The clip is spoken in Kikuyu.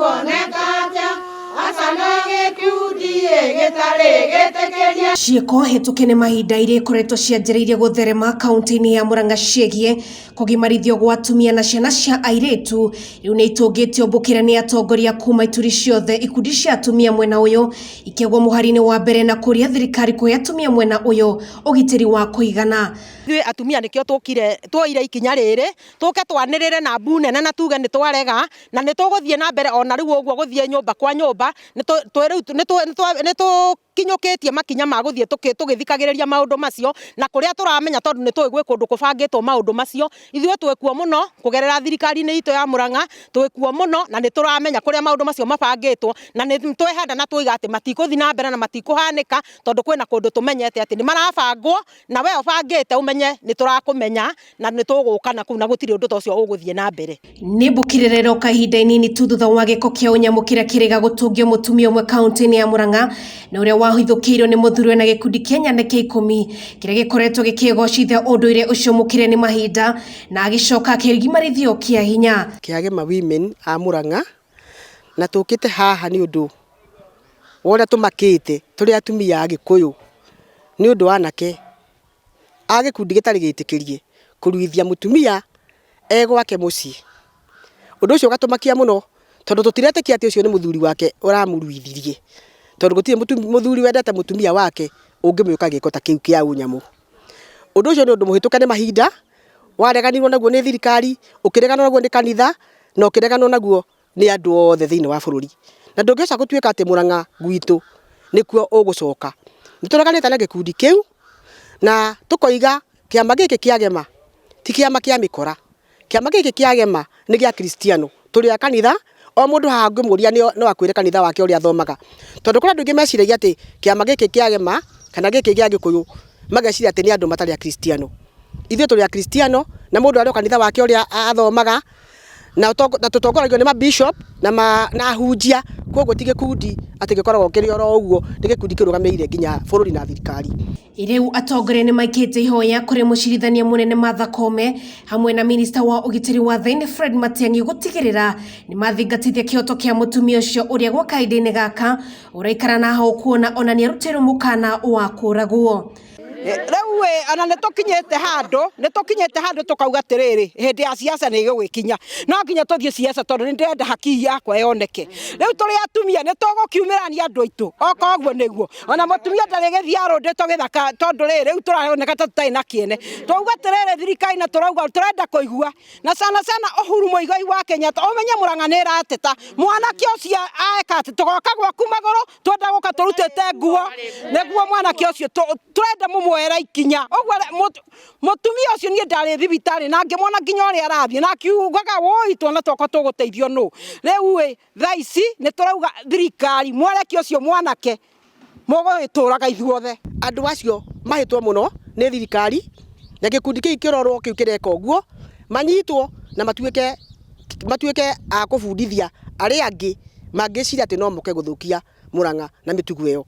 Gĩkuoneka atĩa? Aca no gĩkundi gĩtarĩ gĩtĩkĩrie. Ciĩko hĩtũke nĩ mahinda iria ikoretwo cianjĩrĩirie gũtherema kaunti-inĩ ya Murang'a ciĩgiĩ kũgimarithio gwa atumia na ciana cia airĩtu rĩu nĩ itũngĩtio mbũkĩre nĩ atongoria kuma ituri ciothe ikundi cia atumia mwena ũyũ ikĩagwo mũhari-inĩ wa mbere na kũria thirikari kũhe atumia mwena ũyũ ũgitĩri wa kũigana. Ithuĩ atumia nĩkĩo tũkire tuoire ikinya rĩrĩ tũke twanĩrĩre na mbu nene na tuge nĩ twarega na nĩ tũgũthiĩ na mbere ona rĩu ũguo gũthiĩ nyũmba kwa nyũmba nĩ tũkinyũkĩtie makinya ma gũthiĩ tũgĩthikagĩrĩria maũndũ macio na kũrĩa tũramenya tondũ nĩ tũĩ gwĩ kũndũ kũbangĩtwo maũndũ macio. Ithuĩ twĩkuo mũno kũgerera thirikari-inĩ itũ ya Murang'a, twĩkuo mũno na nĩ tũramenya kũrĩa maũndũ macio mabangĩtwo na nĩ twehanda na twoiga atĩ matikũthiĩ na mbere na matikũhanĩka tondũ kwĩna kũndũ tũmenyete atĩ nĩ marabangwo na we ũbangĩte ũmenye nĩ tũrakũmenya na nĩ tũgũka na kũu na gũtirĩ ũndũ ta ũcio ũgũthiĩ na mbere. Nĩ mbũkĩrĩra ĩroka ihinda inini tu thutha wa gĩko kĩa ũnyamũ kĩrĩa kĩrĩga gũtũngio mũtumia ũmwe kaunti-inĩ ya Murang'a na ũrĩa wahithũkĩirwo nĩ mũthuriwe na gĩkundi kĩa nyanake ikũmi kĩrĩa gĩkoretwo gĩkĩgocithia ũndũire ũcio mũkĩre nĩ mahinda na agĩcoka akĩgimarithio kĩa hinya. Kĩagema Women a Murang'a na tũkĩte haha nĩ ũndũ wa ũrĩa tũmakĩte tũrĩ atumia a Gĩkũyũ nĩ ũndũ wa anake a gĩkundi gĩtarĩ gĩtĩkĩrie kũruithia mũtumia e gwake mũciĩ. Ũndũ ũcio ũgatũmakia mũno tondũ tũtiretĩkia atĩ ũcio nĩ mũthuri wake ũramũruithirie, tondũ gũtirĩ mũthuri wendete mũtumia wake ũngĩmwĩka gĩko ta kĩu kĩa ũnyamũ. Ũndũ ũcio nĩ ũndũ mũhĩtũke nĩ mahinda, wareganirwo naguo nĩ thirikari, ũkĩreganwo naguo nĩ kanitha, na ũkĩreganwo naguo nĩ andũ othe thĩinĩ wa bũrũri. Na ndũngĩhota gũtuĩka atĩ Mũrang'a gwitũ nĩkuo ũgũcoka. Nĩ tũreganĩte na gĩkundi kĩu na tũkoiga kĩama gĩkĩ kĩa Gema ti kĩama kĩa mĩkora. Kĩama gĩkĩ kĩa Gema nĩ gĩa Kristiano. Tũrĩ a kanitha, o mũndũ haha ũngĩmũria no akwĩre kanitha wake ũrĩa athomaga. Tondũ kũrĩ andũ aingĩ meciragia atĩ kĩama gĩkĩ kĩa Gema kana gĩkĩ gĩa Gĩkũyũ mageciria atĩ nĩ andũ matarĩ Akristiano. Ithuĩ tũrĩ Akristiano na mũndũ arĩ o kanitha wake ũrĩa athomaga na tũtongoragio nĩ ma bishop na ahunjia, koguo ti gĩkundi atĩ gĩkoragwo kĩrĩ oro ũguo, nĩ gĩkundi kĩrũgamĩrĩire nginya bũrũri na thirikari. Rĩu atongoria nĩ maikĩte ihoya kũrĩ mũcirithania mũnene Martha Koome hamwe na minista wa ũgitĩri wa thĩinĩ Fred Matiang'i gũtigĩrĩra nĩ mathingatithia kĩhoto kĩa mũtumia ũcio ũrĩa gwa kahinda-inĩ gaka ũraikara na hau kuona ona nĩ arutĩirwo mũkana wa kũragwo. Rĩu ĩ ona nĩ tũkinyĩte handũ, nĩ tũkinyĩte handũ tũkauga atĩrĩrĩ, hĩndĩ ya siasa nĩ ĩgũgĩkinya, no nginya tũthiĩ siasa tondũ nĩ ndĩrenda haki yakwa yoneke. Rĩu tũrĩ atumia nĩ tũgũkiumĩrania andũ aitũ, okorwo ũguo nĩguo, ona mũtumia ndarĩgĩthiĩ arũndĩtwo gĩthaka tondũ rĩrĩ rĩu tũroneka ta tũtarĩ na kĩene. Twauga atĩrĩrĩ thirikari na tũrauga tũrenda kũigua na sana sana Uhuru Muigai wa Kenyatta ũmenye Murang'a nĩ ĩrateta, mwanake ũcio eka atĩ tũgoka gwaku magũrũ twenda gũka tũrutĩte nguo nĩguo mwanake ũcio tũrenda mũmuoere ikinya. Ũguo mũtumia ũcio niĩ ndarĩ thibitarĩ na ngĩmwona nginya ũrĩa arathiĩ na akiugaga wũi twana twakwa tũgũteithio nũ. Rĩu ĩ thaa ici nĩ tũrauga thirikari mwarekia ũcio mwanake mũgũgĩtũraga ithuothe. Andũ acio mahĩtwo mũno nĩ thirikari na gĩkundi kĩu kĩrorwo kĩu kĩreka ũguo, manyitwo na matuĩke matuĩke a kũbundithia arĩa angĩ mangĩciria atĩ no moke gũthũkia Mũrang'a na mĩtugo ĩyo.